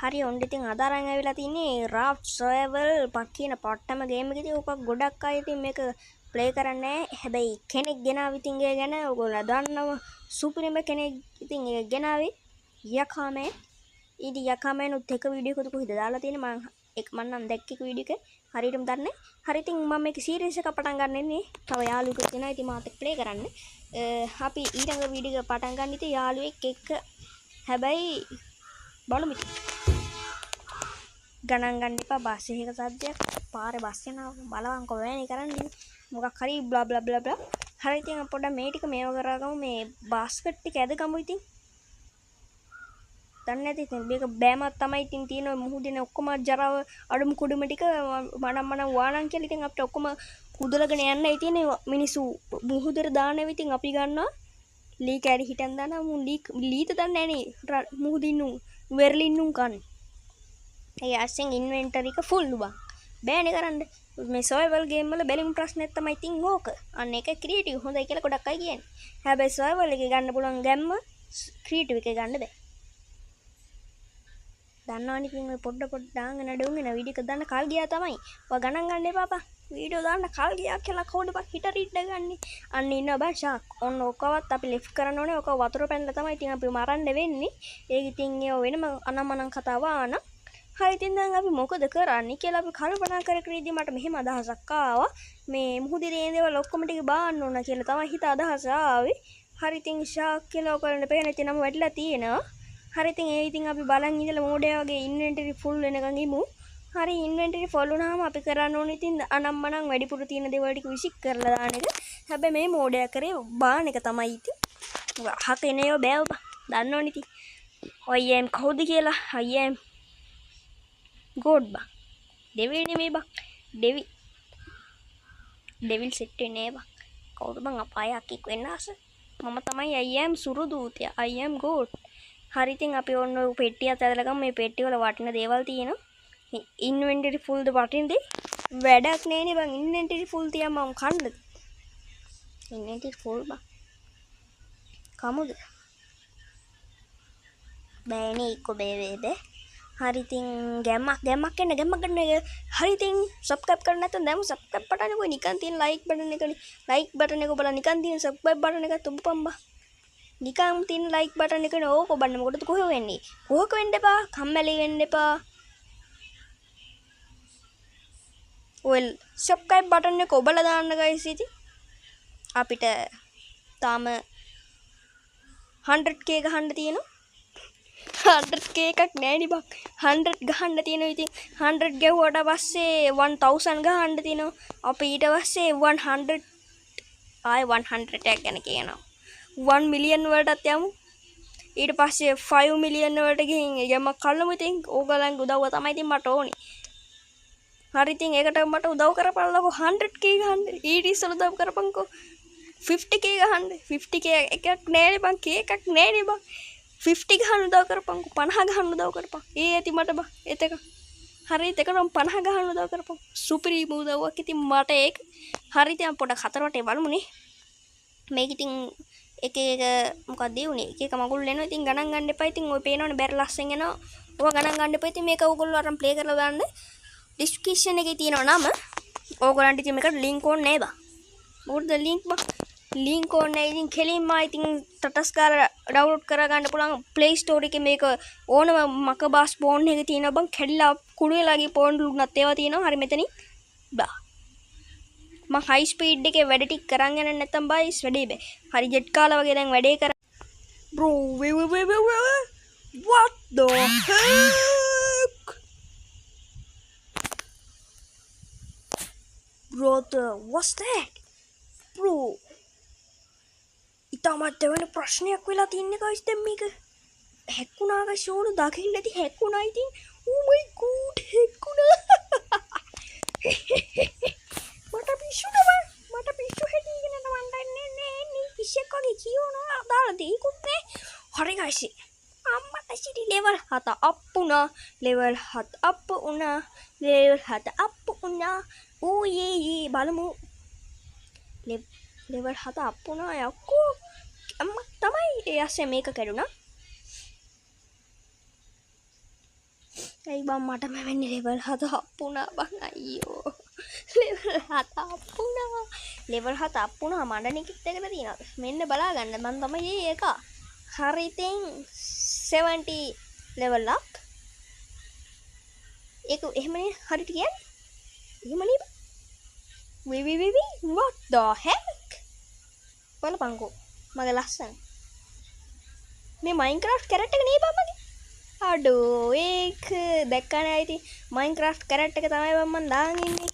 හරි ඔන්න ඉතින් අද අරන් ඇවිල්ලා තින්නේ රාෆ්ට් සර්වයිවල් පක් කියන පට්ටම ගේම් එක. ඉතින් ඕක ගොඩක් අය ඉතින් මේක ප්ලේ කරන්නේ නැහැ. හැබැයි කෙනෙක් ගෙනාව ඉතින් ඒ ගැන ඔයගොල්ලෝ දන්නව සුපිරිම කෙනෙක් ඉතින් ඒක ගෙනාවේ යකාමෑන්. ඉතින් යකාමෑන් උත් එක වීඩියෝ එකක කොහෙද දාලා තියෙන්නේ මං ඒක මං නම් දැක්ක එක වීඩියෝ එක හරියටම දන්නේ නැහැ. හරි ඉතින් මම මේක සීරීස් එක පටන් ගන්න ඉන්නේ. තව යාළුවෙකුත් එනවා. ඉතින් මාත් එක්ක ප්ලේ කරන්න. අපි ඊළඟ වීඩියෝ එක පටන් ගන්න ඉතින් යාළුවෙක් එක්ක. හැබැයි බලමු ඉතින්. ගණන් ගන්න එපා බස් එකක සද්දයක්. පාරේ බස් යනවා බලවන්කෝ වැනේ කරන්නේ. මොකක් හරි බ්ලා බ්ලා බ්ලා බ්ලා. හරි ඉතින් අපි පොඩ්ඩක් මේ ටික මේව කරගමු. මේ බාස්කට් ටික ඇදගමු ඉතින්. දන්නේ නැති ඉතින් මේක බෑමක් තමයි ඉතින් තියෙන ඔය මුහුදේනේ ඔක්කොම ජරාව අඩුම කුඩුම ටික මනම් මනම් වානම් කියලා ඉතින් අපිට ඔක්කොම කුදලගෙන යන්නයි තියෙන්නේ. මිනිස්සු මුහුදට දානව ඉතින් අපි ගන්නවා ලී කෑලි හිටන් දානවා. මුන් ලීත දන්නේ නෑනේ. මුහුදින් උන් වෙරළින් උන් කන්නේ. ඒ අස්සෙන් ඉන්වෙන්ටරි එක ෆුල් බං. බෑනේ කරන්න. මේ සර්වයිවල් ගේම් වල බැලිම ප්‍රශ්නයක් තමයි ඉතින් ඕක. අන්න ඒක ක්‍රියේටිව් හොඳයි කියලා ගොඩක් අය කියන්නේ. හැබැයි සර්වයිවල් එකේ ගන්න පුළුවන් ගැම්ම ක්‍රියේටිව් එකේ ගන්න බෑ. දන්නවනේ ඉතින් ඔය පොඩ පොඩ දාගෙන නඩුන් එන වීඩියෝ එක දාන්න කල් ගියා තමයි. ඔය ගණන් ගන්න එපා බං. වීඩියෝ දාන්න කල් ගියා කියලා කවුද බං හිට රිඩ ගන්නේ. අන්න ඉන්නවා බං ෂාක්. ඔන්න ඔකවත් අපි ලෙෆ්ට් කරන්න ඕනේ. ඔක වතුර පැනලා තමයි ඉතින් අපි මරන්න වෙන්නේ. ඒක ඉතින් ඒව වෙනම අනම්මනම් කතාව ආන. හරි ඉතින් දැන් අපි මොකද කරන්නේ කියලා අපි කල්පනා කර කර ඉද්දි මට මෙහෙම අදහසක් ආවා. මේ මුහුදේ තියෙන දේවල් ඔක්කොම ටික බාන්න ඕන කියලා තමයි හිත අදහස ආවේ. හරි ඉතින් ෂාක් කියලා ඔයාලට පේන ඉතින් නම වැටිලා තියෙනවා. හරි ඉතින් ඒ ඉතින් අපි බලන් ඉඳලා මෝඩයා වගේ ඉන්වෙන්ටරි ෆුල් වෙනකන් ඉමු. හරි ඉන්වෙන්ටරි ෆුල් වුණාම අපි කරන්න ඕනේ ඉතින් අනම්මනම් වැඩිපුර තියෙන දේවල් ටික විසික් කරලා දාන එක. හැබැයි මේ මෝඩයා කරේ බාන එක තමයි ඉතින්. අහක එන ඒවා බෑ ඔබ. දන්නවනේ ඉතින්. I am කවුද කියලා. I am God බං. දෙවියෝ නෙමෙයි බං. ඩෙවිල් සෙට් වෙන්නේ නෑ බං. කවුද බං අපාය අක්කෙක් වෙන්න ආස? මම තමයි I am සුරු දූතයා. I am God. හරි ඉතින් අපි ඔන්න ඔය පෙට්ටියත් ඇදලා ගමු. මේ පෙට්ටිය වල වටින දේවල් තියෙනවා. ඉන්වෙන්ටරි ෆුල් ද වටින දේ වැඩක් නෑනේ බං. ඉන්වෙන්ටරි ෆුල් තියන් මම කන්නද? ඉන්වෙන්ටරි ෆුල් බං. කමුද? බෑනේ එක්ක බෑ බෑ බෑ. හරි ඉතින් ගැම්මක් එන්න, ගැම්මක් ගන්න එක. හරි ඉතින් සබ්ස්ක්‍රයිබ් කරන්න නැත්නම් දැන්ම සබ්ස්ක්‍රයිබ් බටන් එක ඔය නිකන් තියෙන ලයික් බටන් එකනේ. ලයික් බටන් එක ඔබලා නිකන් තියෙන සබ්ස්ක්‍රයිබ් බටන් එකත් ඔබපන් බං. නිකන් තියෙන ලයික් බටන් එකනේ ඕක ඔබන්න. මොකටද කොහෙ වෙන්නේ? කොහක වෙන්න එපා, කම්මැලි වෙන්න එපා. ඔය සබ්ස්ක්‍රයිබ් බටන් එක ඔබලා දාන්න ගයිස්. ඉතින් අපිට තාම 100k ගහන්න තියෙනවා. 100k එකක් නෑනේ බං. 100 ගහන්න තියෙනවා. ඉතින් 100 ගැහුවට පස්සේ 1000 ගහන්න තියෙනවා. අපි ඊට පස්සේ 100 ආයෙ 100 එකක් ගැන කියනවා. 1 million වලටත් යමු. ඊට පස්සේ 5 million වලට ගිහින් යමක් කල්ලමු. ඉතින් ඕගලන්ගේ උදව්ව තමයි ඉතින් මට ඕනේ. හරි ඉතින් ඒකට මට උදව් කරපල්ලකෝ 100k ගහන්න. ඊට ඉස්සෙල්ලා උදව් කරපන්කෝ 50k ගහන්න. 50k එකක් නෑනේ බං. K එකක් නෑනේ බං. 50 ගහන්න උදව් කරපන්කෝ. 50 ගහන්න උදව් කරපන්. ඒ ඇති මට බං. එතක. හරි එතක නම් 50 ගහන්න උදව් කරපන්. සුපිරිම උදව්වක් ඉතින් මට ඒක. හරි ඉතින් අපි පොඩක් හතර වටේ බලමුනේ. මේක ඉතින් එක එක මොකක්ද ඒ උනේ? එක එක මගුල් එනවා. ඉතින් ගණන් ගන්න එපා. ඉතින් ඔය පේනවනේ බැරි ලස්සෙන් එනවා. ඔවා ගණන් ගන්න එපා. ඉතින් මේක ඔයගොල්ලෝ අරන් ප්ලේ කරලා බලන්න. ඩිස්ක්‍රිප්ෂන් එකේ තියෙනවා නම. ඕගොල්ලන්ට ඉතින් මේකට ලින්ක් ඕනේ නෑ බං. මොකටද ලින්ක් බං? ලින්ක් ඕනේ නෑ. ඉතින් කෙලින්ම ඉතින් ටටස් ගාලා ඩවුන්ලෝඩ් කරගන්න පුළුවන්. Play Store එකේ මේක ඕනම මකබාස් ෆෝන් එකේ තියෙනවා බං. කැඩිලා කුඩු වෙලා ගිය ෆෝන් උනත් ඒවා තියෙනවා. හරි මෙතනින් බා. මං හයි ස්පීඩ් එකේ වැඩ ටික කරන් යන්නේ නැත්තම් බයිස් වැඩේ බෑ. හරි ජෙට් කාලා වගේ දැන් වැඩේ කර. Bro, wait, wait, wait, wait, wait. What the heck? Brother, what's that? Bro, ඉතාමත් වෙන ප්‍රශ්නයක් වෙලා තින්නේ guys. දැන් මේක හැක්කුණා guys. ඕන දකින්න නැති හැක්කුණා ඉතින්. Oh my god, හැක්කුණා. මට පිස්සු නෑ. මට පිස්සු හැදීගෙන යන මන් දන්නේ නෑ නේ. පිස්සෙක් වගේ කියවනවා අදාළ දෙයක්වත් නෑ. හරි guys. අම්මට සිරි ලෙවල් 7 අප් වුණා. ලෙවල් 7 අප් වුණා. ලෙවල් 7 අප් වුණා. ඌ යේ යේ බලමු. ලෙවල් 7 අප් වුණා යකෝ. අම්මා තමයි ඒ ඇස්සේ මේක කැඩුනා. ඇයි බං මටම වෙන්නේ ලෙවල් 7 අප් වුණා බං අයියෝ. ලෙවල් 7 අප් වුණා. ලෙවල් 7 අප් වුණා මඩ නිකිත් එකට තියෙනවා. මෙන්න බලා ගන්න මං තමයි ඒක. හරි ඉතින් 70 ලෙවල් අප්. ඒක එහෙමනේ හරියට කියන්නේ. එහෙමනේ බං. වී වී වී වී what the heck? බලපන්කෝ මගේ ලස්සන. මේ මයින්ක්‍රාෆ්ට් කැරක්ටර් එක නේ බං මගේ. අඩෝ ඒක දැක්කනේ ඉතින් මයින්ක්‍රාෆ්ට් කැරක්ටර් එක තමයි බං මං දාන් ඉන්නේ.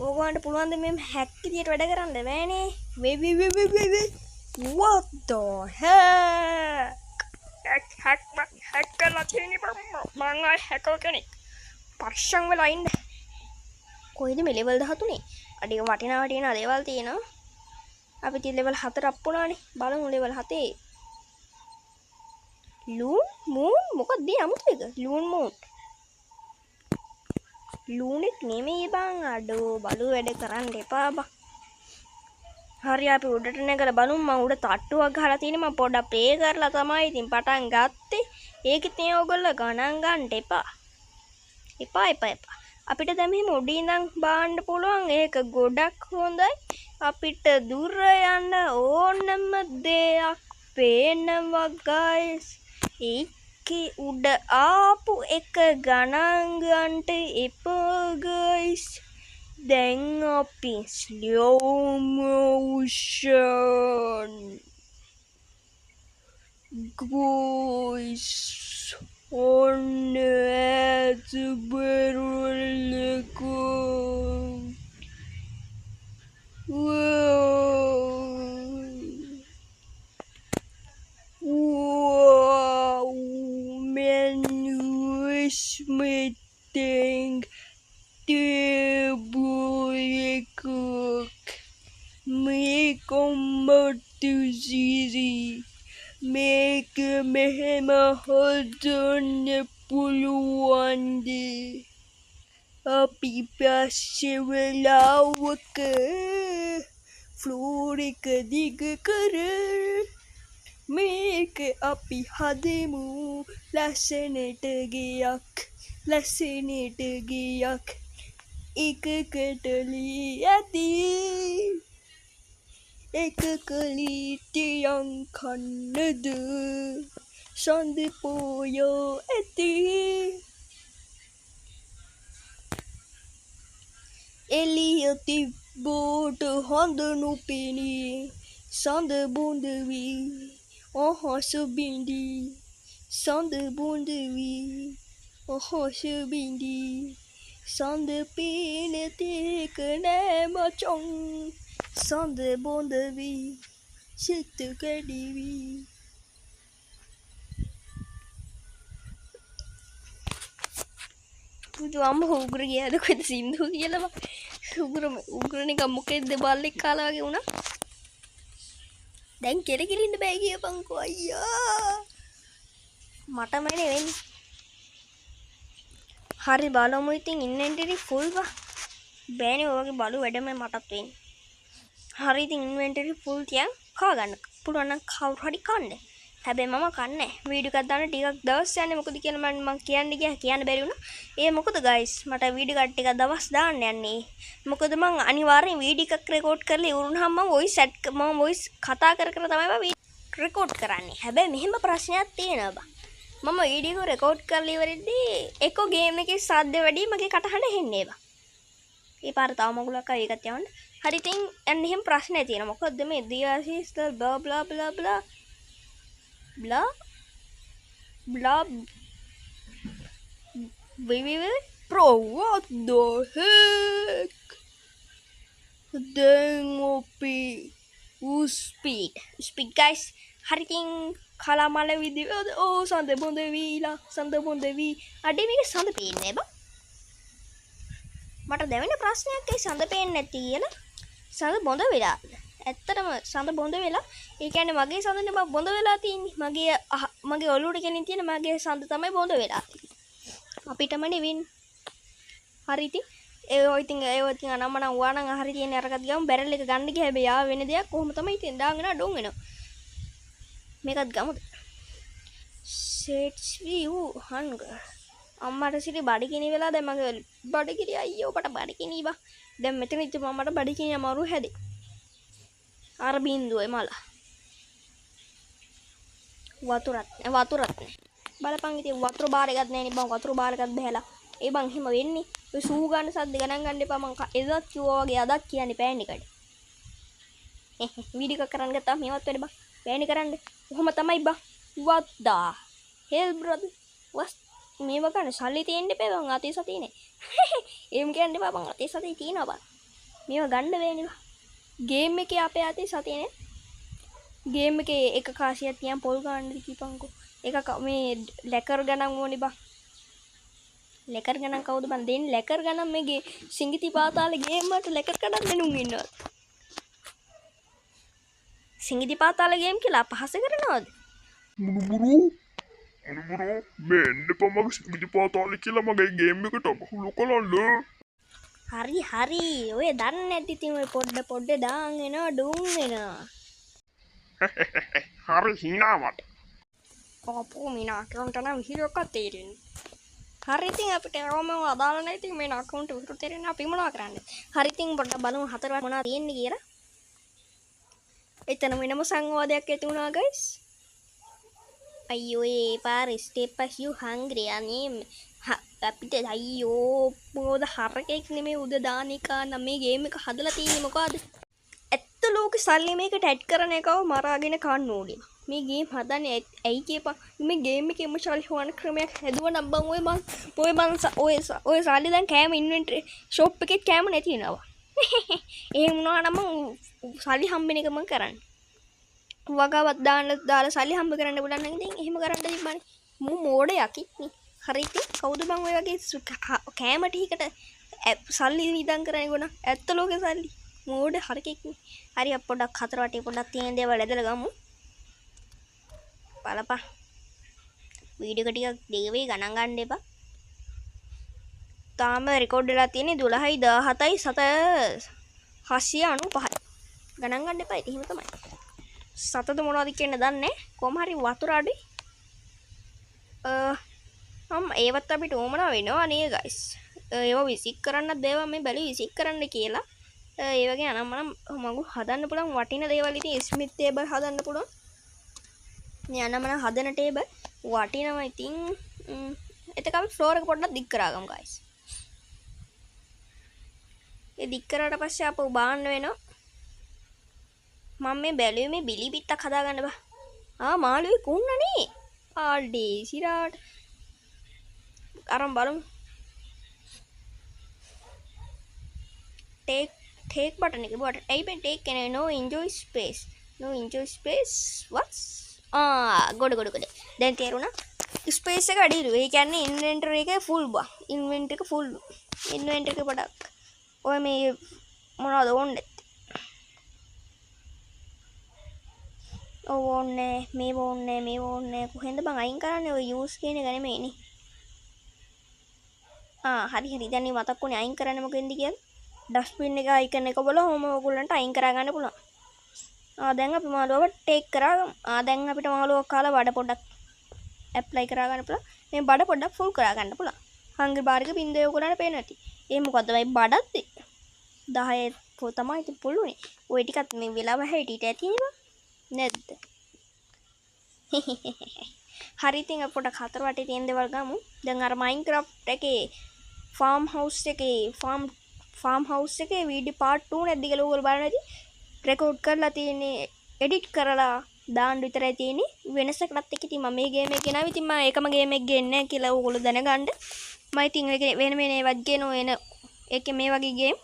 ඕගොල්ලන්ට පුළුවන් ද මේ හැක් විදියට වැඩ කරන්න බෑනේ. වේ වේ වේ වේ වේ වේ what the heck? Hack hack බං හැක් කරලා තියෙන්නේ බං මං ආයි හැකර් කෙනෙක්. පරිස්සම් වෙලා ඉන්න. කොයිද මේ ලෙවල් 13? අඩේ වටිනා වටිනා දේවල් තියෙනවා. අපි ඉතින් ලෙවල් 4 අප් වුණානේ. බලමු ලෙවල් 7. ලූන් මූන් මොකක්ද මේ අමුතු එක? Loon moon. ලූනෙක් නෙමෙයි බං. අඩෝ බලු වැඩ කරන්න එපා බං. හරි අපි උඩට නැගලා බලමු. මං උඩ තට්ටුවක් ගහලා තියෙන්නේ. මං පොඩ්ඩක් ප්ලේ කරලා තමයි ඉතින් පටන් ගත්තේ. ඒක ඉතින් ඔයගොල්ලෝ ගණන් ගන්න එපා. එපා එපා එපා. අපිට දැන් මෙහෙම උඩ ඉඳන් බාන්න පුළුවන්. ඒක ගොඩක් හොඳයි. අපිට දුර යන්න ඕනම දෙයක් පේනවා ගයිස්. ඒකේ උඩ ආපු එක ගණන් ගන්නට එපා ගයිස්. දැන් අපි ස්ලෝ මෝෂන් ගයිස්. ඔන්න ඈත බැරල් එක. Wow, man, විස්මිතින් තිබුණෙකක් මේ කොම්බටු සිරි මේක මෙහෙම හදන්න පුළුවන්ද? අපි පස්සේ වෙලාවක ෆ්ලෝර් එක දිග කර මේක අපි හදමු ලස්සනට ගෙයක්, ලස්සනට ගෙයක් එකකට ලී ඇති එකක ලී ටියන් කන්නද සඳ පෝයෝ ඇති එළිය තිබ්බෝට හොඳ නොපෙනී සඳ බොඳ වී අහස බිඳී සඳ බොඳ වී අහස බිඳී සඳ පේන තේක නෑ මචං සඳ බොඳ වී සිත කැඩි වී. බුදු අම්ම උගුර ගියාද කොහෙද සින්දු කියලා බං. උගුර උගුර නිකන් මොකෙද්ද බල්ලෙක් කාලා වගේ වුණා. දැන් කෙල කිලින්න බෑ කියපන්කෝ අයියා. මටමනේ වෙන්නේ. හරි බලමු ඉතින් ඉන්වෙන්ටරි ෆුල් බා. බෑනේ ඔය වගේ බලු වැඩම මටත් වෙන්නේ. හරි ඉතින් ඉන්වෙන්ටරි ෆුල් තියන් කා ගන්න. පුළුවන් නම් කවුරු හරි කන්න. හැබැයි මම කන්නේ නෑ. වීඩියෝ එකක් දාන්න ටිකක් දවස් යන්නේ. මොකද කියලා මං කියන්න ගියා කියන්න බැරි වුණා. ඒ මොකද ගයිස් මට වීඩියෝ එකක් ටිකක් දවස් දාන්න යන්නේ. මොකද මං අනිවාර්යෙන් වීඩියෝ එකක් රෙකෝඩ් කරලා ඉවර වුණාම මං වොයිස් ඇඩ් මං වොයිස් කතා කර කර තමයි මං වීඩියෝ රෙකෝඩ් කරන්නේ. හැබැයි මෙහෙම ප්‍රශ්නයක් තියෙනවා බං. මම වීඩියෝ එක රෙකෝඩ් කරලා ඉවරෙද්දී එක්කෝ ගේම් එකේ සද්ද වැඩි මගේ කටහඬ ඇහෙන්නේ බං. ඒ පාර තව මගුලක් ආවා ඒකත් යවන්න. හරි ඉතින් අන්න එහෙම ප්‍රශ්නයක් තියෙනවා. මොකද්ද මේ DRCs blah blah blah blah blah blah VVV Pro what the heck? දැන් අපි ස්පීඩ් ස්පීඩ් ගයිස්. හරි ඉතින් කලාමල විදියට ඕ සඳ බොඳ වීලා සඳ බොඳ වී. අඩේ මේක සඳ පේන්නේ නෑ බං. මට දැවෙන ප්‍රශ්නයක් ඒ සඳ පේන්නේ නැති කියලා. සඳ බොඳ වෙලාද? ඇත්තටම සඳ බොඳ වෙලා. ඒ කියන්නේ මගේ සඳනේ බං බොඳ වෙලා තියෙන්නේ. මගේ ඔලුවට කෙලින් තියෙන මගේ සඳ තමයි බොඳ වෙලා තියෙන්නේ. අපිටමනේ වෙන්නේ. හරි ඉතින් ඒ ඔය ඉතින් ඒ ඔය ඉතින් අනම්මනම් ඌවා නම් හරි තියෙන්නේ අරකට ගමු. බැරල් එක ගන්න ගියා. හැබැයි ආව වෙන දෙයක්. කොහොම තමයි ඉතින් දාගෙන ඩොන් වෙනවා. මේකත් ගමුද? Sets view hunger. අම්මට සිරි බඩගිනි වෙලා දැන් මගේ බඩගිනි අයියෝ මට බඩගිනි බා. දැන් මෙතන ඉතින් මට බඩගිනි අමාරු හැදේ. අර බින්දුවයි මල. වතුරත් නෑ වතුරත් නෑ. බලපන් ඉතින් වතුර බාර එකක් නෑනේ බං වතුර බාර එකක් බහැලා. ඒ බං එහෙම වෙන්නේ. ඔය සූ ගන්න සද්ද ගණන් ගන්න එපා මං එදත් කිව්වා වගේ අදත් කියන්නේ පෑන් එකට. වීඩියෝ එකක් කරන් ගත්තාම මේවත් වැඩ බං. පෑන් කරන්න. කොහොම තමයි බං. What the hell brother? What's මේව ගන්න සල්ලි තියෙන්න එපා බං අතේ සතියේ නේ. එහෙම කියන්න එපා බං අතේ සතියේ තියෙනවා බං. මේව ගන්න බෑනේ බං. ගේම් එකේ අපේ අතේ සතියේ නේ. ගේම් එකේ එක කාසියක් තියන් පොල් ගන්න දීපන්කෝ. එක මේ ලැකර් ගණන් ඕනේ බං. ලැකර් ගණන් කවුද බං දෙන්නේ? ලැකර් ගණන් මේ සිංගිති පාතාල ගේම් වලට ලැකර් ගණන් දෙනුන් ඉන්නවා. සිංගිති පාතාල ගේම් කියලා අපහාස කරනවද? මුණුබුරු මුණුබුරු මේ එන්න එපා මගේ සිංගිති පාතාල කියලා මගේ ගේම් එකට අහුලු කරන්න. හරි හරි ඔය දන්නේ නැති ඉතින් ඔය පොඩ පොඩ දාන් එනවා ඩුන් එනවා. හරි හිනාවට. අපෝ මේ නාකවුන්ට නම් විහිළු එකක් තේරෙන්නේ. හරි ඉතින් අපිට ඒවම අදාළ නැහැ ඉතින් මේ නාකවුන්ට විහිළු තේරෙන්නේ අපි මොනවා කරන්නේ. හරි ඉතින් පොඩ්ඩක් බලමු හතර වර මොනවා තියෙන්නේ කියලා. එතන වෙනම සංවාදයක් ඇති වුණා ගයිස්. අයියෝ ඒ පාර ස්ටෙප් as you hungry අනේ අපිට අයියෝ මොකද හරකෙක් නෙමෙයි උද දාන එක නම් මේ ගේම් එක හදලා තියෙන්නේ මොකಾದ? ඇත්ත ලෝකෙ සල්ලි මේකට ඇඩ් කරන එකව මරාගෙන කන්න ඕනේ. මේ ගේම් හදන්නේ ඇයි කියපන්. මේ ගේම් එකේම සල්ලි හොයන ක්‍රමයක් හැදුවා නම් බං ඔය මං ඔය මං ඔය ඔය සල්ලි දැන් කෑම ඉන්වෙන්ටරි ෂොප් එකෙත් කෑම නැති වෙනවා. එහෙම වුණා නම් මං සල්ලි හම්බෙන එක මං කරන්නේ. වගාවක් දාලා සල්ලි හම්බ කරන්න පුළුවන් නම් ඉතින් එහෙම කරන්න තිබ්බනේ. මූ මෝඩ යකෙක් නේ. හරි ඉතින් කවුද බං ඔය වගේ කෑම ටිකට සල්ලි වියදම් කරන්නේ ගොනා? ඇත්ත ලෝකේ සල්ලි. මෝඩ හරකෙක් නේ. හරි අප පොඩක් හතර වටේ පොඩක් තියෙන දේවල් ඇදලා ගමු. බලපන්. වීඩියෝ එක ටිකක් දිග වෙයි ගණන් ගන්න එපා. තාම රෙකෝඩ් වෙලා තියෙන්නේ 12යි 17යි 7 795යි. ගණන් ගන්න එපා ඉතින් එහෙම තමයි. සතද මොනවද කියන්න දන්නේ නැහැ. කොහොම හරි වතුර අඩුයි. ඒවත් අපිට උවමනා වෙනවා නේ ගයිස්. ඒවා විසික් කරන්නත් දේවල් මේ බැලුවේ විසික් කරන්න කියලා. ඒ වගේ අනම්මනම් මගු හදන්න පුළුවන් වටින දේවල් ඉතින් ස්මිත් ටේබල් හදන්න පුළුවන්. මේ අනම්මනම් හදන ටේබල් වටිනවා ඉතින්. එතක අපි ෆ්ලෝර් එක පොඩ්ඩක් දික් කරාගමු ගයිස්. ඒ දික් කරාට පස්සේ අපව බාන්න වෙනවා. මම මේ බැලුවේ මේ බිලි පිටක් හදාගන්න බා. මාළුවෙක් උන්නනේ. ආඩේ සිරාට. අරන් බලමු. ටේක් බටන් එක බට ඇයි මේ ටේක් කියන්නේ? No enjoy space. No enjoy space. What? ගොඩ ගොඩ ගොඩ. දැන් තේරුණා. ස්පේස් එක අඩිලු. ඒ කියන්නේ ඉන්වෙන්ටරි එකේ ෆුල් බා. ඉන්වෙන්ටරි එක ෆුල්. ඉන්වෙන්ටරි එක පොඩක්. ඔය මේ මොනවද ඕනේ? ඔව් ඕනේ මේ ඕනේ මේ ඕනේ කොහෙන්ද බං අයින් කරන්නේ? ඔය යූස් කියන එක නෙමෙයිනේ. හරි හරි දැන් මේ මතක් වුණේ අයින් කරන්නේ මොකෙන්ද කියලා. ඩස්ට්බින් එක අයිකන් එක බලලා ඔහොම ඔයගොල්ලන්ට අයින් කරා ගන්න පුළුවන්. දැන් අපි මාළුවව ටේක් කරා. දැන් අපිට මාළුවක් කාලා බඩ පොඩ්ඩක් ඇප්ලයි කරා ගන්න පුළුවන්. මේ බඩ පොඩ්ඩක් ෆුල් කරා ගන්න පුළුවන්. හංග්‍රි බාර් එක බින්දුවේ ඔයගොල්ලන්ට පේනවා ඇති. ඒ මොකද්ද මේ බඩත් 10 තමයි ඉතින් පුළුනේ. ඔය ටිකත් මේ වෙලාව හැටියට ඇතිනේ බං. නැද්ද? හරි ඉතින් අපි පොඩක් හතර වටේ තියෙන දේවල් ගමු. දැන් අර මයින්ක්‍රාෆ්ට් එකේ ෆාම් හවුස් එකේ ෆාම් හවුස් එකේ වීඩියෝ පාර්ට් 2 නැද්ද කියලා ඔයගොල්ලෝ බලන්න ඇති. රෙකෝඩ් කරලා තියෙන්නේ එඩිට් කරලා දාන්න විතරයි තියෙන්නේ. වෙනසකටත් එක්ක ඉතින් මම මේ ගේම් එක ගෙනාවේ. ඉතින් මම ඒකම ගේම් එක ගේන්නේ නැහැ කියලා ඔයගොල්ලෝ දැනගන්න. මම ඉතින් ඒකේ වෙන වෙන ඒවත් ගේනවා එන ඒකේ මේ වගේ ගේම්.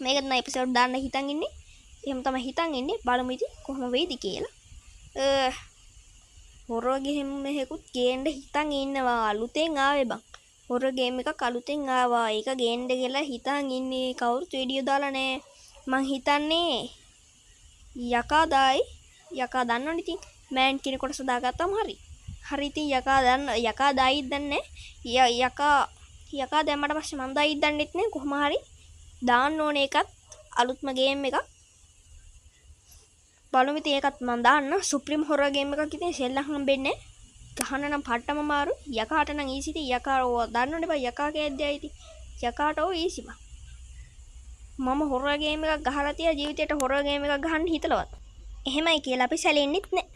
මේකත් මම එපිසෝඩ් දාන්න හිතන් ඉන්නේ. එහෙම තමයි හිතන් ඉන්නේ. බලමු ඉතින් කොහොම වෙයිද කියලා. හොරර් ගේම් එකකුත් ගේන්න හිතන් ඉන්නවා. අලුතෙන් ආවේ බං. හොරර් ගේම් එකක් අලුතෙන් ආවා. ඒක ගේන්න කියලා හිතන් ඉන්නේ. කවුරුත් වීඩියෝ දාලා නෑ. මං හිතන්නේ යකා දායි. යකා දන්නවනේ ඉතින්. මෑන් කියන කොටස දාගත්තම හරි. හරි ඉතින් යකා දන්න යකා දායිත් දන්නේ නෑ. යකා දැම්මට පස්සේ මං දායිත් දන්නෙත් නෑ. කොහොම හරි දාන්න ඕනේ එකත් අලුත්ම ගේම් එකක්. බලමු ඉතින් ඒකත් මං දාන්න. සුප්‍රීම හොරර් ගේම් එකක් ඉතින් සෙල්ලම් හම්බෙන්නේ නෑ. ගහන්න නම් පට්ටම අමාරු. යකාට නම් ඊසි ඉතින් යකා ඔය දන්නවනේ බං යකා කෑද්දයි ඉතින්. යකාට ඔය ඊසි බං. මම හොරර් ගේම් එකක් ගහලා තියා ජීවිතේට හොරර් ගේම් එකක් ගහන්න හිතලවත්. එහෙමයි කියලා අපි සැලෙන්නෙත් නෑ.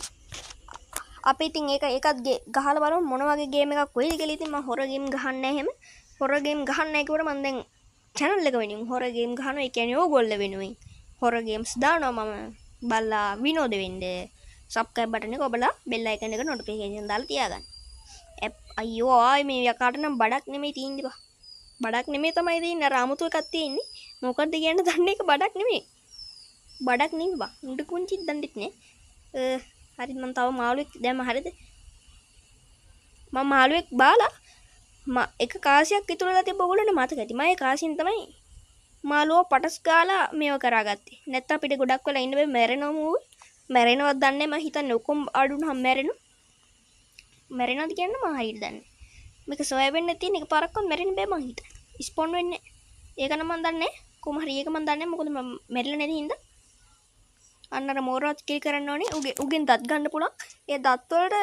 අපි ඉතින් ඒකත් ගහලා බලමු මොන වගේ ගේම් එකක් වෙයිද කියලා. ඉතින් මම හොරර් ගේම් ගහන්නේ නෑ එහෙම. හොරර් ගේම් ගහන්නේ නෑ කිව්වට මම දැන් චැනල් එක වෙනුවෙන් හොරර් ගේම් ගහනවා. ඒ කියන්නේ ඕගොල්ලෝ වෙනුවෙන් හොරර් ගේම්ස් දානවා මම. බලලා විනෝද වෙන්න. සබ්ස්ක්‍රයිබ් බටන් එක ඔබලා බෙල් අයිකන් එක නොටිෆිකේෂන් දාලා තියාගන්න. ඇප් අයියෝ ආයේ මේ යකාට නම් බඩක් නෙමෙයි තියෙන්නේ බා. බඩක් නෙමෙයි තමයි තියෙන්නේ. අර අමුතු එකක් තියෙන්නේ. මොකද්ද කියන්න දන්නේ එක බඩක් නෙමෙයි. බඩක් නෙමෙයි බා. උඩ කුංචිත් දන්නෙත් නෑ. හරි මං තව මාළුවෙක් දැම්ම හරිද? මං මාළුවෙක් බාලා එක කාසියක් ඉතුරු වෙලා තිබ්බ ඔයගොල්ලන්ට මතක ඇති. මම ඒ කාසියෙන් තමයි මාළුව පටස් ගාලා මේව කරාගත්තේ. නැත්තම් අපිට ගොඩක් වෙලා ඉන්න බෑ මැරෙනවම ඌ. මැරෙනවද දන්නේ මං හිතන්නේ ඔක්කොම අඩු වුණාම මැරෙනවා. මැරෙනවද කියන්න මං හරියට දන්නේ. මේක සොයා වෙන්න තියෙන එක පාරක්වත් මැරෙන්න බෑ මං හිතන්නේ. ස්පොන් වෙන්නේ නෑ. ඒක නම් මං දන්නේ නෑ. කොහොම හරි ඒක මං දන්නේ නෑ. මොකද මං මැරිලා නැති හින්දා. අන්න අර මෝරවත් කිල් කරන්න ඕනේ. උගෙන් දත් ගන්න පුළුවන්. ඒ දත් වලට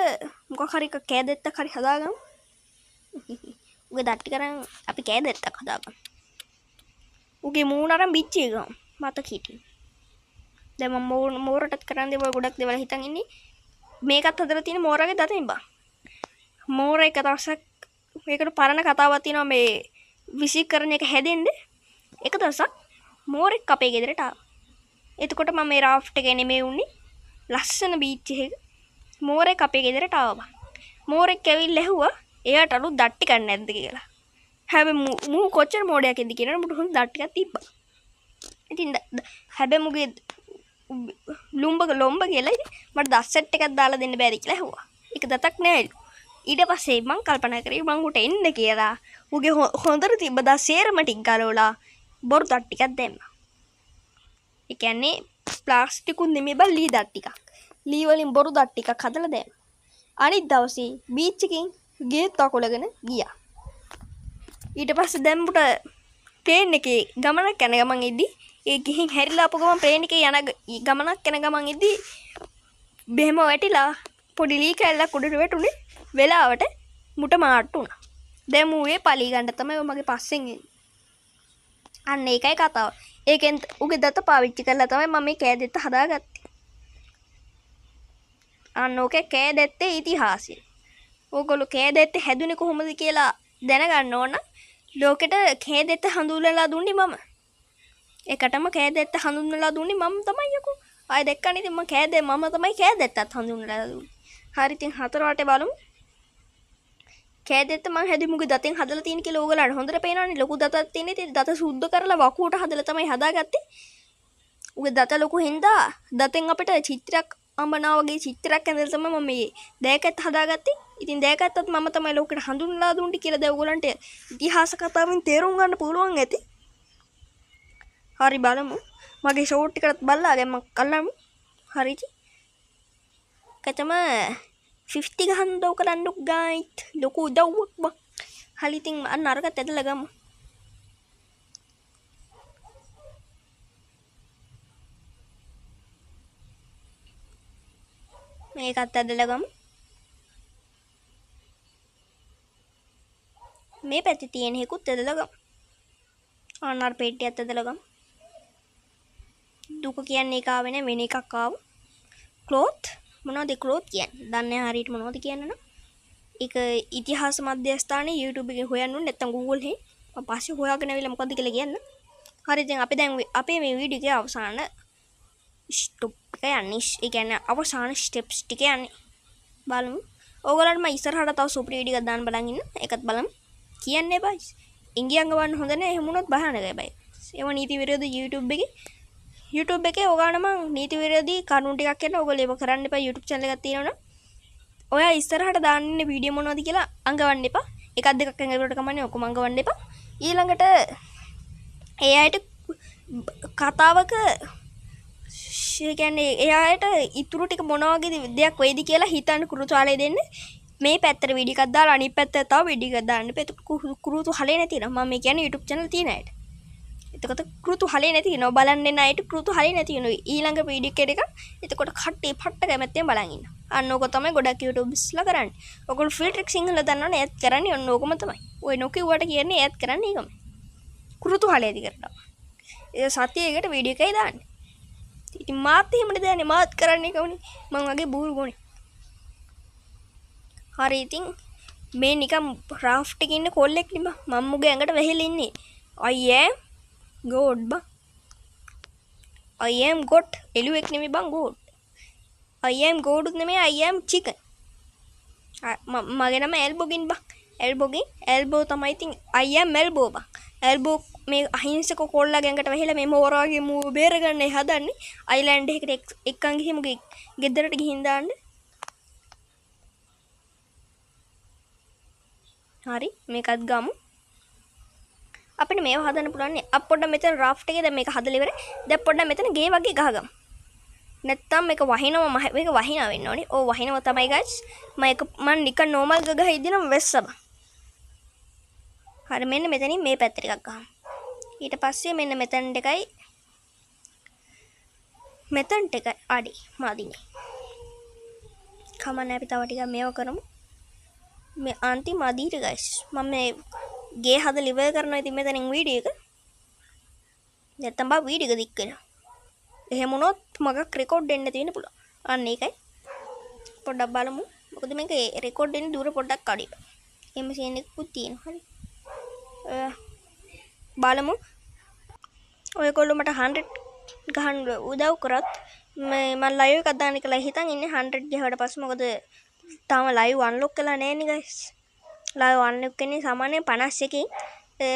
මොකක් හරි එක කෑදෙත්තක් හරි හදාගමු. උගේ දත් ටික අරන් අපි කෑදෙත්තක් හදාගමු. උගේ මූණ අරන් බිච්චි එක මතක හිටියේ. දැන් මම මෝරටත් කරන් දේවල් ගොඩක් දේවල් හිතන් ඉන්නේ. මේකත් හදලා තියෙන මෝරගේ දතෙන් බං. මෝර එක දවසක් මේකට පරණ කතාවක් තියෙනවා මේ විසිකරන එක හැදෙන්න. එක දවසක් මෝරෙක් අපේ ගෙදරට ආවා. එතකොට මම මේ රාෆ්ට් එකේ නෙමෙයි උන්නේ. ලස්සන බීච් එකක මෝරෙක් අපේ ගෙදරට ආවා බං. මෝරෙක් ඇවිල්ලා ඇහුවා එයාට අලුත් දත් ටිකක් නැද්ද කියලා. හැබැයි මූ කොච්චර මෝඩයක් ඉද්දි කියනවනේ මුට හොඳ දත් ටිකක් තිබ්බා. ඉතින් හැබැයි මුගේ ලුම්බක ලොම්බ කියලා ඉතින් මට දත් සෙට් එකක් දාලා දෙන්න බැරි කියලා ඇහුවා. ඒක දතක් නෑලු. ඊට පස්සේ මං කල්පනා කරේ මං උට එන්න කියලා. උගේ හොඳට තිබ්බ දත් සේරම ටික ගලවලා බොරු දත් ටිකක් දැම්මා. ඒ කියන්නේ ප්ලාස්ටිකුත් නෙමෙයි බං ලී දත් ටිකක්. ලී වලින් බොරු දත් ටිකක් හදලා දැම්මා. අනිත් දවසේ බීච් එකෙන් ගේත් අකුලගෙන ගියා. ඊට පස්සේ දැන් මුට ප්ලේන් එකේ ගමනක් යන ගමන් ඉද්දි ඒ ගිහින් හැරිලා ආපු ගමන් ප්ලේන් එකේ යන ගමනක් යන ගමන් ඉද්දි බෙහෙම වැටිලා පොඩි ලී කැල්ලක් උඩට වැටුනේ. වෙලාවට මුට මාට්ටු වුණා. දැන් මූ ඒ පලී ගන්න තමයි ඔය මගේ පස්සෙන් එන්නේ. අන්න ඒකයි කතාව. ඒකෙන් උගේ දත පාවිච්චි කරලා තමයි මම මේ කෑදෙත්ත හදාගත්තේ. අන්න ඕකේ කෑදෙත්තේ ඉතිහාසය. ඕගොල්ලෝ කෑදෙත්ත හැදුනේ කොහොමද කියලා දැනගන්න ඕන නම් ලෝකෙට කෑදෙත්ත හඳුන්වලා දුන්නේ මම. ඒකටම කෑදෙත්ත හඳුන්වලා දුන්නේ මම තමයි යකෝ. ආයෙ දැක්කනේ ඉතින් මම මම තමයි කෑදෙත්තත් හඳුන්වලා දුන්නේ. හරි ඉතින් හතර වටේ බලමු. කෑදෙත්ත මං හැදුවේ මුගේ දතෙන් හදලා තියෙන කියලා ඕගොල්ලන්ට හොඳට පේනවනේ. ලොකු දතක් තියෙන. ඉතින් දත සුද්ධ කරලා වකුවට හදලා තමයි හදාගත්තේ. උගේ දත ලොකු හින්දා දතෙන් අපිට චිත්‍රයක් අඹනා වගේ චිත්‍රයක් ඇඳලා තමයි මම මේ දෑකැත්ත හදාගත්තේ. ඉතින් දෑකැත්තත් මම තමයි ලෝකෙට හඳුන්වලා දුන්නේ කියලා දැන් ඕගොල්ලන්ට ඉතිහාස කතාවෙන් තේරුම් ගන්න පුළුවන් ඇති. හරි බලමු. මගේ ෂෝට් එකටත් බලලා දැන් මං කල්ලාමු. හරි ඉතින්. කතම 50 ගහන්න උදව් කරන්න ගයිත්. ලොකු උදව්වක් බං. හරි ඉතින් අන්න අරකට ඇදලා ගමු. මේකත් ඇදලා ගමු. මේ පැත්තේ තියෙන එකකුත් ඇදලා ගමු. අන්න අර පෙට්ටියත් ඇදලා ගමු. දුක කියන්නේ ඒක ආවේ නෑ වෙන එකක් ආවා. ක්ලෝත් මොනවද ක්ලෝත් කියන්නේ? දන්නේ නෑ හරියට මොනවද කියන්න නම්. ඒක ඉතිහාස මධ්‍යස්ථානයේ YouTube එකේ හොයන්න ඕනේ නැත්නම් Google එකේ. මම පස්සේ හොයාගෙන ආවිල්ලා මොකද්ද කියලා කියන්න. හරි ඉතින් අපි දැන් අපේ මේ වීඩියෝ එකේ අවසාන ස්ටොප් එක යන්නේ. ඒ කියන්නේ අවසාන ස්ටෙප්ස් ටික යන්නේ. බලමු. ඕගොල්ලන්ට මම ඉස්සරහට තව සුපිරි වීඩියෝ එකක් දාන්න බලන් ඉන්න. ඒකත් බලමු. කියන්න එපා. ඉංගියන් ගවන්න හොඳ නෑ. එහෙම වුණොත් භයානකයි බයි. ඒව නීති විරෝධී YouTube එකේ. YouTube එකේ ඔයාලා මං නීති විරෝධී කරුණු ටිකක් කියන ඕගොල්ලෝ ඒව කරන්න එපා. YouTube channel එකක් තියෙනවා නම්. ඔයා ඉස්සරහට දාන්න ඉන්න වීඩියෝ මොනවද කියලා අඟවන්න එපා. එකක් දෙකක් අඟවුවට කමන්නේ ඔක්කොම අඟවන්න එපා. ඊළඟට ඒ අයට කතාවක ඒ කියන්නේ ඒ අයට ඉතුරු ටික මොන වගේ දෙයක් වෙයිද කියලා හිතන්න කුරුතුහලය දෙන්න. මේ පැත්තට වීඩියෝ එකක් දාලා අනිත් පැත්තට තව වීඩියෝ එකක් දාන්න එපා. එතකොට කුරුතුහලේ නැති වෙනවා. මම මේ කියන්නේ YouTube channel තියෙන අයට. එතකොට කුරුතුහලේ නැති වෙනවා. බලන්න එන අයට කුරුතුහලේ නැති වෙනවා. ඊළඟ වීඩියෝ එක. එතකොට කට්ටිය පට්ට කැමැත්තෙන් බලන් ඉන්නවා. අන්න ඕක තමයි ගොඩක් YouTubeස්ලා කරන්නේ. ඔයගොල්ලෝ ෆිල්ටර් සිංහල දන්නවනේ ඒත් කරන්නේ ඔන්න ඕකම තමයි. ඔය නොකියුවට කියන්නේ ඒත් කරන්නේ ඒකමයි. කුරුතුහලේ ඇති කරනවා. ඒ සතියේකට වීඩියෝ එකයි දාන්නේ. ඉතින් මාත් එහෙමනේ දාන්නේ. මාත් කරන්නේ ඒකමනේ. මං වගේ බූරු ගෝනේ. හරි ඉතින් මේ නිකන් රාෆ්ට් එකේ ඉන්න කොල්ලෙක් නේ බං. මං මුගේ ඇඟට වැහිලා ඉන්නේ. I am God බං. I am God. එළුවෙක් නෙමෙයි බං God. I am God උත් නෙමෙයි I am chicken. මගේ නම එල්බෝගින් බං. එල්බෝගින් එල්බෝ තමයි ඉතින් I am එල්බෝ බං. එල්බෝ මේ අහිංසක කොල්ලගේ ඇඟට වැහිලා මේ මෝර වගේ මූව බේරගන්නයි හදන්නේ. අයිලන්ඩ් එකකට එක්කන් ගිහින් මුගේ ගෙදරට ගිහින් දාන්න. හරි මේකත් ගමු. අපිට මේව හදන්න පුළුවන් නේ. අප පොඩ්ඩක් මෙතන රාෆ්ට් එකේ දැන් මේක හදලා ඉවරයි. දැන් පොඩ්ඩක් මෙතන ගේ වගේ ගහගමු. නැත්තම් මේක වහිනව මේක වහිනව වෙන්න ඕනේ. ඔව් වහිනව තමයි ගයිස්. මම එක මං නිකන් නෝමල් ගහ ගහ ඉද්දි නම් වෙස්ස බං. හරි මෙන්න මෙතනින් මේ පැත්තට එකක් ගහමු. ඊට පස්සේ මෙන්න මෙතනට එකයි මෙතනට එකයි අඩි මදිනේ. කමන්නේ අපි තව ටිකක් මේව කරමු. මේ අන්තිම අදීට ගයිස්. මම මේ ගේ හදලා ඉවර කරනවා ඉතින් මෙතනින් වීඩියෝ එක. නැත්තම් බා වීඩියෝ එක දික් වෙනවා. එහෙම වුණොත් මගක් රෙකෝඩ් වෙන්න තියෙන පුළුවන්. අන්න ඒකයි. පොඩ්ඩක් බලමු. මොකද මේක රෙකෝඩ් වෙන දුර පොඩ්ඩක් අඩුයි. එහෙම සීන් එකකුත් තියෙනවා. හරි. බලමු. ඔයගොල්ලෝ මට 100 ගහන්න උදව් කරත් මේ මං ලයිව් එකක් දාන්න කියලා හිතන් ඉන්නේ 100 ගියාට පස්සේ. මොකද තාම ලයිව් අන්ලොක් වෙලා නෑනේ ගයිස්. ලයිව් අන්ලොක් වෙන්නේ සාමාන්‍යයෙන් 51කින්.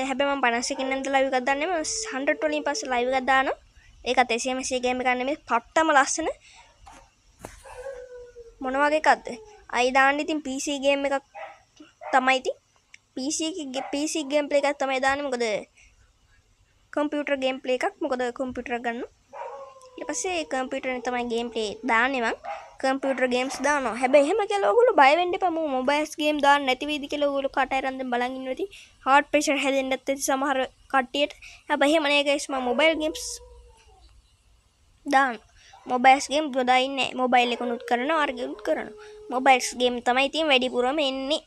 හැබැයි මං 51කින් නම් ලයිව් එකක් දාන්නේ නෑ. මං 100 වලින් පස්සේ ලයිව් එකක් දානවා. ඒකත් එසේම එසේ ගේම් එකක් නෙමෙයි. පට්ටම ලස්සන. මොන වගේ එකක්ද? අයි දාන්න ඉතින් PC game එකක් තමයි ඉතින්. PC එකේ PC game play එකක් තමයි දාන්නේ. මොකද කම්පියුටර් ගේම් ප්ලේ එකක්. මොකද කම්පියුටර් එක ගන්න. ඊට පස්සේ කම්පියුටර් එකෙන් තමයි ගේම් ප්ලේ දාන්නේ මං. කම්පියුටර් ගේම්ස් දානවා. හැබැයි එහෙම කියලා ඔයගොල්ලෝ බය වෙන්න එපා. මූ මොබයිල්ස් ගේම් දාන්න නැති වෙයිද කියලා ඔයගොල්ලෝ කට අරන් දැන් බලන් ඉන්නවා ඉතින්. හાર્ට් ප්‍රෙෂර් හැදෙන්නත් ඇති සමහර කට්ටියට. හැබැයි එහෙම නෑ ගයිස්, මං මොබයිල් ගේම්ස් දානවා. මොබයිල්ස් ගේම් ගොඩාක් ඉන්නේ නෑ. මොබයිල් එකනුත් කරනවා, අර ගේමුත් කරනවා. මොබයිල්ස් ගේම් තමයි ඉතින් වැඩිපුරම එන්නේ.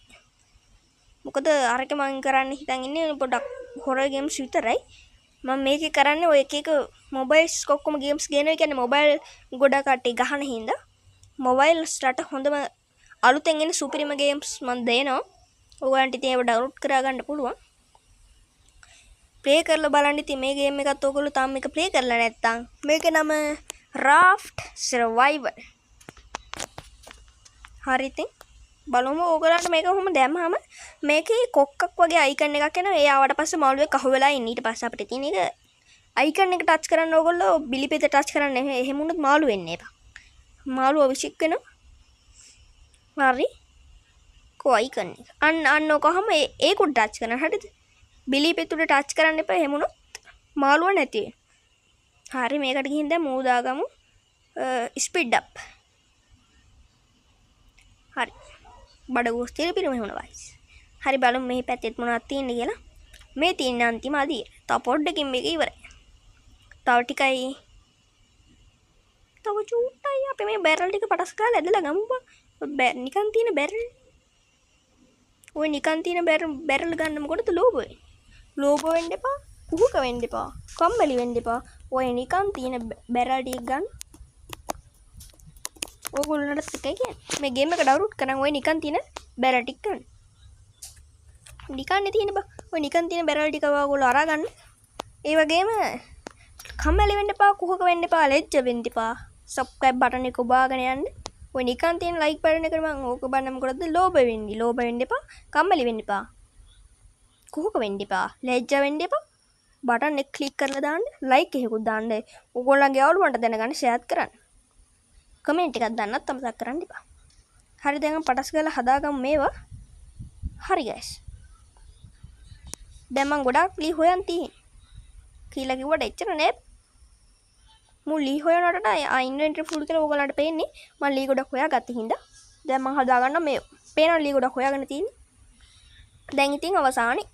මොකද අරක මං කරන්න හිතන් ඉන්නේ පොඩක් හොරර් ගේම්ස් විතරයි. මං මේකේ කරන්නේ ඔය එක එක මොබයිල්ස් ඔක්කොම ගේම්ස් ගේනවා. ඒ කියන්නේ මොබයිල් ගොඩක් කට්ටිය ගහන හින්දා මොබයිල්ස් රට හොඳම අලුතෙන් එන සුපිරිම ගේම්ස් මං දෙනවා. ඔයගොල්ලන්ට ඉතින් ඒව ඩවුන්ලෝඩ් කරගන්න පුළුවන්. ප්ලේ කරලා බලන්න ඉතින් මේ ගේම් එකත් ඔයගොල්ලෝ තාම මේක ප්ලේ කරලා නැත්තම් මේකේ නම Raft Survival. හරි ඉතින් බලමු ඕගොල්ලන්ට මේක කොහොම දැම්මහම මේකේ කොක්කක් වගේ අයිකන් එකක් එනවා. ඒ ආවට පස්සේ මාළුවෙක් අහුවෙලා ඉන්නේ. ඊට පස්සේ අපිට තියෙන එක අයිකන් එක ටච් කරන්න ඕගොල්ලෝ බිලිපෙත ටච් කරන්න එහෙම වුණොත් මාළු වෙන්නේ එපා. මාළුව විසික් වෙනවා. හරි. කො අයිකන් එක. අන්න ඔකහම ඒක උඩ ටච් කරන්න. හරිද? බිලිපෙත උඩ ටච් කරන්න එපා. එහෙම වුණොත් මාළුව නැති වෙනවා. හරි මේකට ගිහින් දැන් මූ දාගමු. Speed up. හරි. බඩ ගොස් තියලා පිරුම වුණා වයිස්. හරි බලමු මේ පැත්තෙත් මොනවද තියෙන්නේ කියලා. මේ තියෙන අන්තිම අදිය. තව පොඩ්ඩකින් මේක ඉවරයි. තව ටිකයි. තව චූට්ටයි. අපි මේ බැරල් ටික පටස් ගාලා ඇදලා ගමු බං. නිකන් තියෙන බැරල්. ඔය නිකන් තියෙන බැරල් ගන්න මොකටද ලෝභ වෙන්නේ? ලෝභ වෙන්න එපා, කුහක වෙන්න එපා, කම්මැලි වෙන්න එපා. ඔය නිකන් තියෙන බැරල් ටික ගන්න. ඔයගොල්ලන්ටත් එකයි කියන්නේ. මේ ගේම් එක ඩවුන්ලෝඩ් කරන් ඔය නිකන් තියෙන බැරල් ටික ගන්න. නිකන්නේ තියෙන බං. ඔය නිකන් තියෙන බැරල් ටික ඔයගොල්ලෝ අරා ගන්න. ඒ වගේම කම්මැලි වෙන්න එපා, කුහක වෙන්න එපා, ලැජ්ජ වෙන්න එපා. සබ්ස්ක්‍රයිබ් බටන් එක ඔබාගෙන යන්න. ඔය නිකන් තියෙන ලයික් බටන් එකට මං ඕක බලන්න මොකටද ලෝභ වෙන්නේ? ලෝභ වෙන්න එපා, කම්මැලි වෙන්න එපා, කුහක වෙන්න එපා, ලැජ්ජ වෙන්න එපා. බටන් එක ක්ලික් කරලා දාන්න, ලයික් එකකුත් දාන්න. ඔයගොල්ලන්ගේ යාළුවන්ට දැනගන්න ෂෙයාර් කරන්න. කමෙන්ට් එකක් දාන්නත් අමතක කරන්න එපා. හරි දැන් අපි පටස් ගාලා හදාගමු මේවා. හරි ගයිස්. දැන් මං ගොඩාක් ලී හොයන් තියෙන්නේ. කියලා කිව්වට එච්චර නෑ. මූ ලී හොයනකොට ඉන්වෙන්ටරි ෆුල් කියලා ඕගොල්ලන්ට පේන්නේ. මං ලී ගොඩක් හොයාගත්ත හින්දා. දැන් මං හදාගන්නවා මේ පේනවා ලී ගොඩක් හොයාගෙන තියෙන්නේ. දැන් ඉතින් අවසානයේ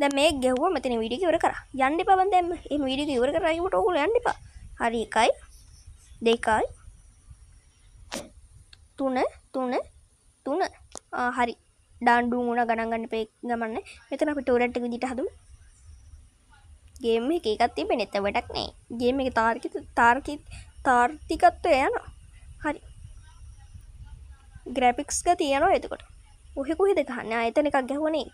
දැන් මේක ගැහුවා මෙතන වීඩියෝ එක ඉවර කරා. යන්න එපා බං දැන්. එහෙම වීඩියෝ එක ඉවර කරා කියුවට ඕගොල්ලෝ යන්න එපා. හරි 1 2 3 3 3. හරි. ඩාන් ඩූන් වුණා, ගණන් ගන්න එපා ගමන්නේ. මෙතන අපි ටොයිලට් එක විදිහට හදමු. ගේම් එකේ එකක් තිබෙන්නේ නැත්නම් වැඩක් නෑ. ගේම් එකේ තාර්කිකත්වය යනවා. හරි. ග්‍රැෆික්ස් එක තියෙනවා එතකොට. ඔහෙ කොහෙද ගහන්නේ? එතන එකක් ගැහුවනේ.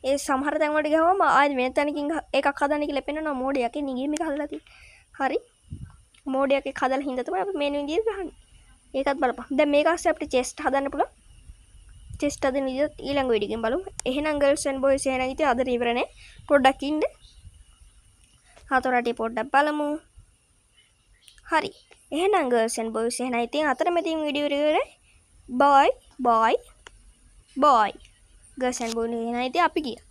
ඒ සමහර තැන් වලට ගැහුවම ආයෙත් වෙන තැනකින් එකක් හදන්න කියලා පෙන්නනවා. මෝඩයක් ඉන්නේ ගේම් එක හදලා තියෙන්නේ. හරි. මෝඩයක් එක්ක හදලා හින්දා තමයි අපි මේ විදිහට ගහන්නේ. ඒකත් බලපන්. දැන් මේක ASCII අපිට චෙස්ට් හදන්න පුළුවන්. චෙස්ට් හදන විදිහත් ඊළඟ වීඩියෝ එකෙන් බලමු. එහෙනම් ගර්ල්ස් ඇන්ඩ් බොයිස් එහෙනම් ඉතින් අද ඉවර නේ. පොඩ්ඩක් ඉන්න. හතරට පොඩ්ඩක් බලමු. හරි. එහෙනම් ගර්ල්ස් ඇන්ඩ් බොයිස් එහෙනම් ඉතින් අතරමැදින් වීඩියෝ එක ඉවරයි. Bye bye bye. Girls and boys එහෙනම් ඉතින් අපි ගියා.